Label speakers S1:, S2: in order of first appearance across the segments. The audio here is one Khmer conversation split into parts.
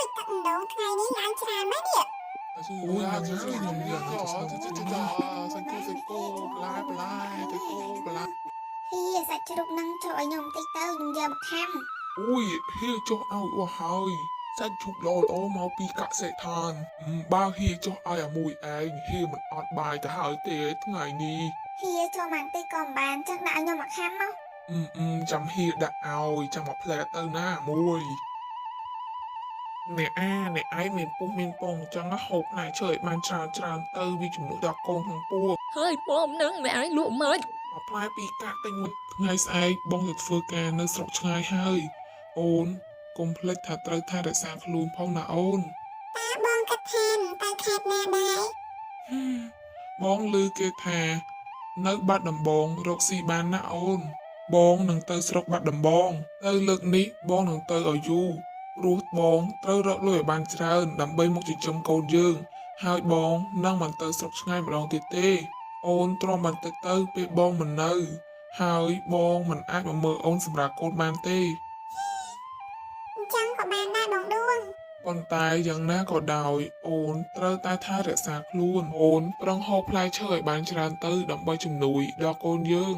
S1: យទឹកដងថ្ងៃនេះឡើងច្រើនមែននេះ
S2: អូយហ្នឹងហើយខ្ញុំយ៉ាងទៅសាសាច់គោសាច់គោបន្លែបន្លែសាច់គោបន្លែ
S3: ហៀសាច់ជ្រូកនឹងចូលឲ្យខ្ញុំបន្តិចទៅខ្ញុំយកមកខាំ
S2: អូយហៀចុះឲ្យអស់ហើយសាច់ជ្រូកល្អល្អមកពីកសិដ្ឋានបើហៀចុះឲ្យអាមួយឯងហៀមិនអត់បាយទៅហើយទេថ្ងៃនេះ
S3: ហៀចូលមកបន្តិចក៏មិនបានចឹងដាក់ឲ្យខ្ញុំមកខាំមក
S2: អឺអឺចាំហៀដាក់ឲ្យចាំមកផ្លែទៅណាមួយអ្នកអាអ្នកឯងមានពុះមានពងអញ្ចឹងហូបផ្លែឈើឲ្យបានច្រើនច្រើនទៅវាជំនួយដល់កូនក្នុងពោះ
S4: ហើយប៉មនឹងអ្នកឯងលក់ម៉េច
S2: មកផ្លែពីរកាក់ទិញមួយថ្ងៃស្អែកបងទៅធ្វើការនៅស្រុកឆ្ងាយហើយអូនកុំភ្លេចថាត្រូវថែរក្សាខ្លួនផងណាអូន
S1: តើបងគិតថានឹងទៅខេត្តណាដែរ
S2: ហឹមបងឮគេថា នៅបាត់ដំបងរកស៊ីបានណាអូន បងនឹងទៅស្រុកបាត់ដំបង ទៅលើកនេះបងនឹងទៅឲ្យយូរព្រោះបងត្រូវរកលុយឲ្យបានច្រើនដើម្បីមកចិញ្ចឹមកូនយើង ហើយបងនឹងមិនទៅស្រុកឆ្ងាយម្ដងទៀតទេ អូនទ្រាំបន្តិចទៅពេលបងមិននៅ ហើយបងមិនអាចមកមើលអូនសម្រាប់កូនបានទេ
S1: អញ្ចឹងក៏បានដែរបងឌួង
S2: ប៉ុន្តែយ៉ាងណាក៏ដោយអូនត្រូវតែថែរក្សាខ្លួនអូនប្រឹងហូបផ្លែឈើឲ្យបានច្រើនទៅដើម្បីជំនួយដល់កូនយើង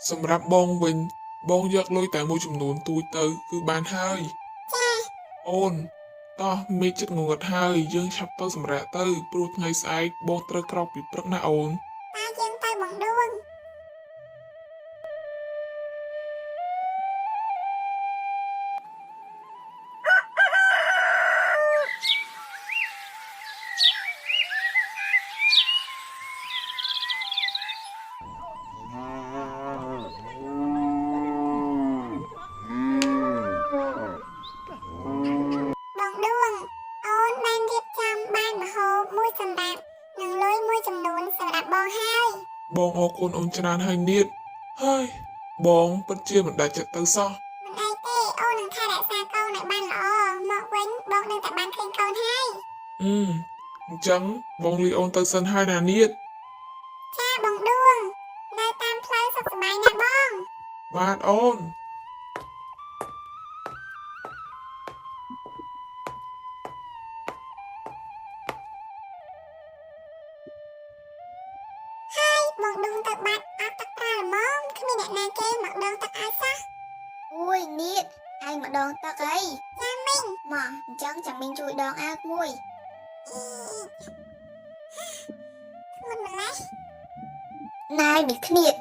S2: សម្រាប់បងវិញ បងយកលុយតែមួយចំនួនទូចទៅគឺបានហើយ
S1: ចា
S2: អូនតោះមេឃចិត្តងងឹតហើយយើងឆាប់ទៅសម្រាកទៅព្រោះថ្ងៃស្អែកបងត្រូវក្រោកពីព្រឹកណាអូន
S1: តើយើងទៅបងឌួងបងឌួងអូនបានរៀបចំបាយម្ហូបមួយសម្រាប់និងលុយមួយចំនួនសម្រាប់បងហើយ
S2: បងអរគុណអូនច្រើនហើយនាតហើយបងពិតជាមិនដាច់ចិត្តទៅសោះ
S1: មិនអីទេអូននឹងថែរក្សាកូនឲ្យបានល្អមកវិញបងនឹងតែបានឃើញកូនហើយ
S2: អឺអញ្ចឹងបងលីអូនទៅសិនហើយណានាត
S1: ចាបងឌួងនៅតាមផ្លូវសុខសប្បាយណាស់បង
S2: បាទអូន
S1: ហើយបងឌួងទៅបាត់អត់ទឹកត្រាល្មមគ្មានអ្នកណាគេមកដងទឹកឲ្យសោះ
S3: អូយនៀតឯងមកដងទឹកអី
S1: ចាមីង
S3: មកអញ្ចឹងចាំមីងជួយដងអើមួយ
S1: អីធ្ងន់ម្ល៉េះ
S3: ណែមីគ្នាត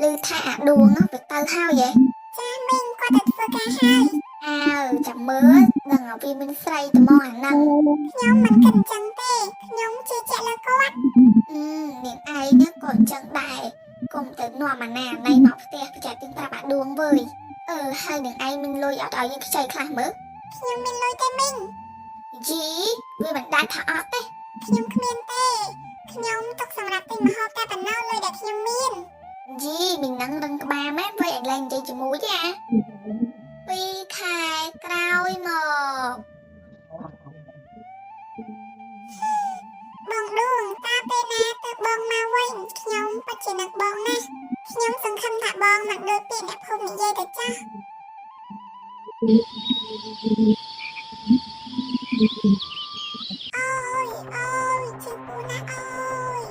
S3: ឮថាអាដួងហ្នឹងវាទៅហើយហ៎
S1: ចាមីងគាត់ទៅធ្វើការហើយ
S3: អើចាំមើលដឹងឲ្យវាមានស្រីត្មងអាហ្នឹង
S1: ខ្ញុំមិនគិតអញ្ចឹងទេខ្ញុំជឿជាក់លើគាត់
S3: អឺនាងឯងហ្នឹងក៏អញ្ចឹងដែរកុំទៅនាំអាណាណៃមកផ្ទះប្រចាំទីប្រាប់អាដួងវើយអឺហើយនាងឯងមានលុយអត់ឲ្យយើងខ្ចីខ្លះមើល
S1: ខ្ញុំមានលុយទេមីង
S3: យីវាមិនដែលថាអត់ទេ
S1: ខ្ញុំគ្មានទេខ្ញុំទុកសម្រាប់ទិញម្ហូបតែប៉ុណ្ណោះលុយដែលខ្ញុំមាន
S3: យីមីងនឹងរឹងក្បាលមែនវើយឯងលែងនិយាយជាមួយទេអាពីរខែក្រោយមក
S1: បងឌួងតើពេលណាទើបបងមកវិញខ្ញុំពិតជានឹកបងណាស់ខ្ញុំសង្ឃឹមថាបងមិនដូចពាក្យអ្នកភូមិនិយាយទៅចាស់អូយអូយឈឺពូណាស់អូយ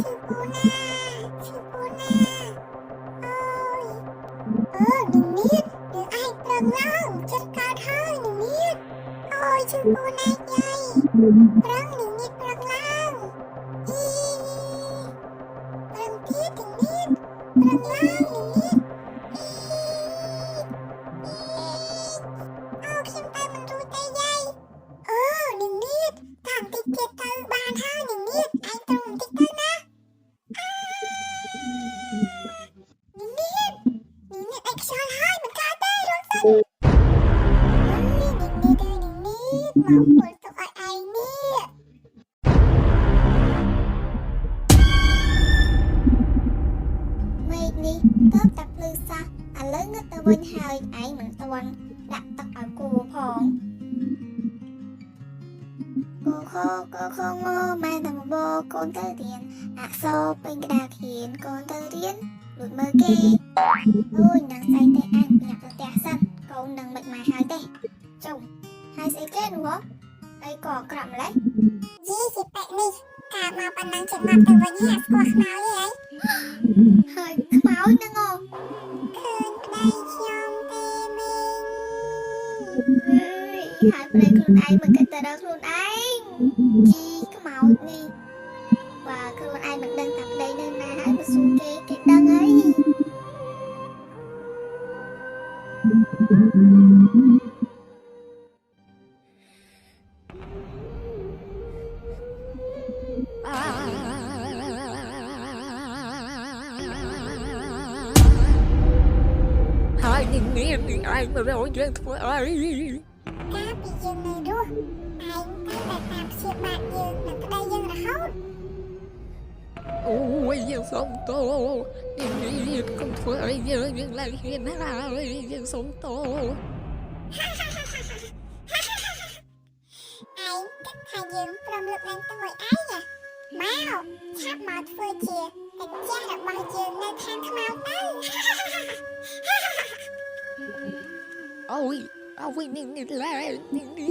S1: ឈឺពូណាស់ឈឺពូណាស់អូយអឺនាងនាតនាងឯងប្រឹងឡើងចិត្តកើតហើយនាងនាតអូយឈឺពូណាស់យាយប្រឹងនាងនាតប្រឹងឡើងអីប្រឹងទៀតនាងនាតប្រឹងឡើងនាងនាតអីអីអូខ្ញុំទៅមិនរួចទេយាយអឺនាងនាតតាមតិចទៀតទៅបានហើយនាងនាតឯងត្រង់បន្តិចទៅណានាងនាតនាងនាតឯងខ្យល់ហើយមិនកើតទេរត់សិនអើយនាងនាតអើយនាងនាតមកពលទុកឲ្យឯងនេះ
S3: មេឃនេះទៅតែភ្លឺសោះឥឡូវងឹតទៅវិញហើយឯងមិនទាន់ដាក់ទឹកឲ្យគោផងគោខោគោខោងម៉ែតែមកបកូនទៅរៀនអក្សរពេញក្តារខៀនកូនទៅរៀនលួចមើលគេអូយនឹងស្អីទេអញប្រញាប់ទៅផ្ទះសិនកូននឹងមិនមកហើយទេចុំហើយស្អីគេនោះហ៎ អីក៏អាក្រក់ម្ល៉េះ
S1: យីជីប៉ែនេះកើតមកប៉ុណ្ណឹងចេះងាប់ទៅវិញហ่าស្គាល់ខ្មោចទេអី
S3: ហើយខ្មោចហ្នឹងអូ
S1: ឃើញប្តីខ្ញុំទេមីង
S3: អើយហើយប្តីខ្លួនឯងមិនគិតទៅដល់ខ្លួនឯងជីខ្មោចនេះបើខ្លួនឯងមិនដឹងថាប្តីនៅណាហើយមកសួរគេគេដឹងអី
S4: ហើយនឹងនេះនឹងឯងមករកយើងធ្វើអី
S1: កាលពីយើងនៅរស់ឯងតែតែតាមព្យាបាទយើងនិងប្តីយើងរហូត
S4: អូយយើងសុំទោនេះនេះកុំធ្វើអីយើងយើងឡើងហ៊ានណាស់ហើយយើងសុំទោ
S1: ឯងគិតថាយើងព្រមលើកលែងទោសឲ្យឯងហ៎មកឆាប់មកធ្វើជាកាចាស់របស់យើងនៅខាងខ្មៅទៅ
S4: អូយអូយនេះនេះឡើងនេះនេះ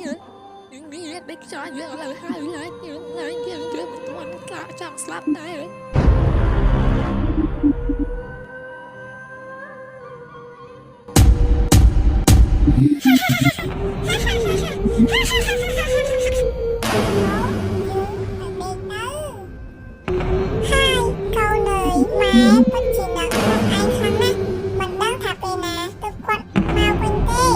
S4: នេះនេះដេកចោលយើងឡើងហើយឡើងយើងឡើងយើងយើងមិនទាន់ក្លាចង់ស្លាប់ដែរ
S1: យើងទៅដេកទៅហើយកូនអើយម៉ែពិតជានឹកខ្លួនឯងខ្លាំងណាស់មិនដឹងថាពេលណាទើបគាត់មកវិញទេ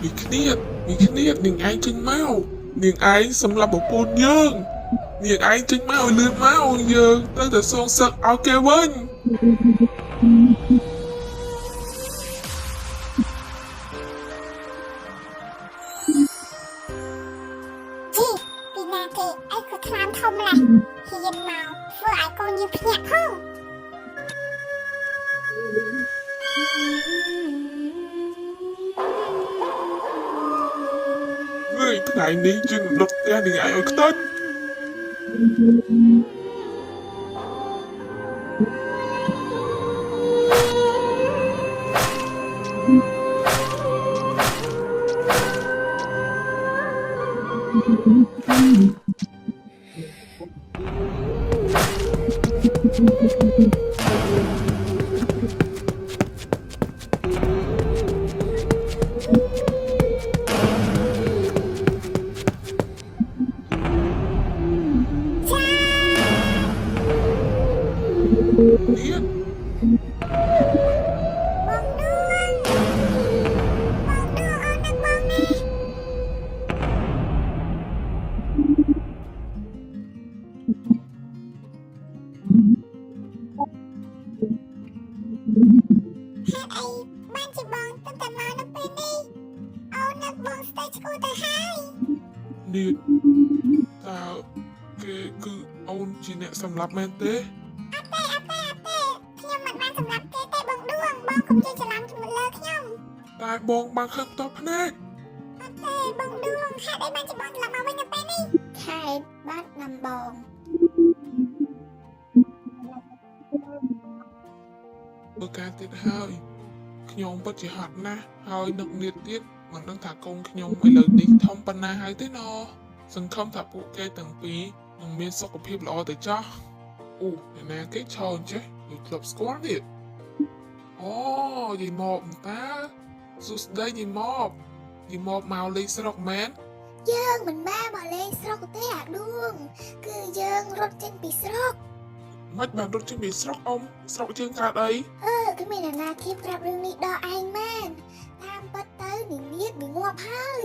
S2: មីគ្នាតមីគ្នាតនាងឯងចេញមកនាងឯងសម្រាប់ប្រពន្ធយើងនាងឯងចេញមកឲ្យលឿនមកយើងត្រូវតែសងសឹកឲ្យគេវិញ
S1: ជីពីណាគេអីក៏ខ្លាមធំម្ល៉េះហ៊ានមកធ្វើឲ្យកូនយើងភ្ញាក់ផង
S2: វើយថ្ងៃនេះយើងនឹងដុតផ្ទះនាងឯងឲ្យខ្ទេចនេះ
S1: បងដួងបងដួងអូននឹកបងណាហេតុអីបានជាបងទើបតែមកនៅពេលនេះអូននឹកបងស្ទើរឆ្កួតទៅហើយ
S2: នេះតើគេគឺអូនជាអ្នកសម្លាប់មែនទេ
S1: អត់ទេអត់ទេអត់ទេខ្ញុំមិនបានសម្លាប់គេទេបងដួងបងកុំជឿច្រឡំជំនឿលើខ្ញុំ
S2: តែបងបានឃើញផ្ទាល់ភ្នែក
S1: អត់ទេបងដួងហេតុអីបានជាបងត្រឡប់មកវិញនៅពេលនេះ
S3: ខេត្តបាត់ដំបង
S2: មើលការទៀតហើយខ្ញុំពិតជាហត់ណាស់ហើយនឹកនៀតទៀតមិនដឹងថាកូនខ្ញុំឥឡូវនេះធំប៉ុណ្ណាហើយទេណសង្ឃឹមថាពួកគេទាំងពីរនឹងមានសុខភាពល្អទៅចោះអូអ្នកណាគេឈរអញ្ចេះដូចធ្លាប់ស្គាល់ទៀតអូយាយមកតាសួស្តីយាយមកយាយមកមកលេងស្រុកមែន
S3: យើងមិនមែនមកលេងស្រុកទេអាដួង គឺយើងរត់ចេញពីស្រុក
S2: មិនបានរត់ចេញពីស្រុកអ៊ំស្រុកយើងកើតអី
S3: អឺគ្មានអ្នកណាគេប្រាប់រឿងនេះដល់ឯងមែនតាមពិតទៅនាងនាគវាងាប់ហើយ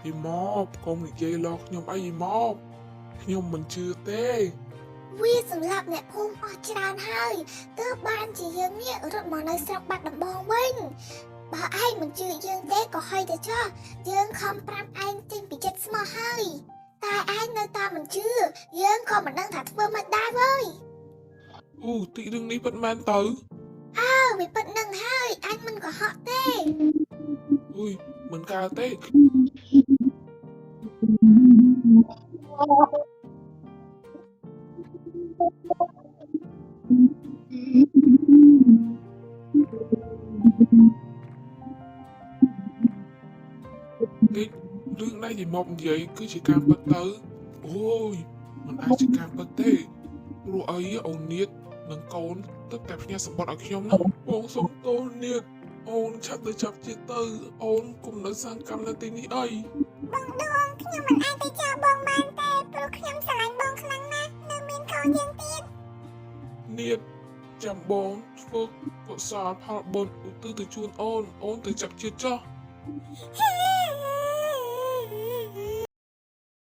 S2: យីមកកុំនិយាយឡខ្ញុំអីយីមកខ្ញុំមិនជឿទេ
S3: វាសម្លាប់អ្នកភូមិអស់ច្រើនហើយទើបបានជាយើងនេះរត់មកនៅស្រុកបាត់ដំបងវិញបើឯងមិនជឿយើងទេក៏ហើយទៅចោះយើងខំប្រាប់ឯងចេញពីចិត្តស្មោះហើយតែឯងនៅតែមិនជឿយើងក៏មិនដឹងថាធ្វើម៉េចដែរវើយ
S2: អូតិចរឿងនេះពិតមែនទៅ
S3: អើវាពិតនឹងហើយអញមិនកុហកទេ
S2: អុយមិនកើតទេតិច រឿងដែលយាយម៉បនិយាយគឺជាការពិតទៅអូយមិនអាចជាការពិតទេព្រោះអីអូននាតនិងកូនទើបតែផ្ញើសម្បត្តិឲ្យខ្ញុំណាបងសុំទោសនាតអូនឆាប់ទៅចាប់ជាតិទៅអូនកុំនៅសាងកម្មនៅទីនេះអី
S1: បងដួងខ្ញុំមិនអាចទៅចោលបងបានទេព្រោះខ្ញុំស្រឡាញ់បងខ្លាំងណាស់នៅមានកូនយើងទៀត
S2: នាតចាំបងធ្វើកុសលផលបុណ្យឧទ្ទិសទៅជូនអូនអូនទៅចាប់ជាតិចុះ
S1: ហេ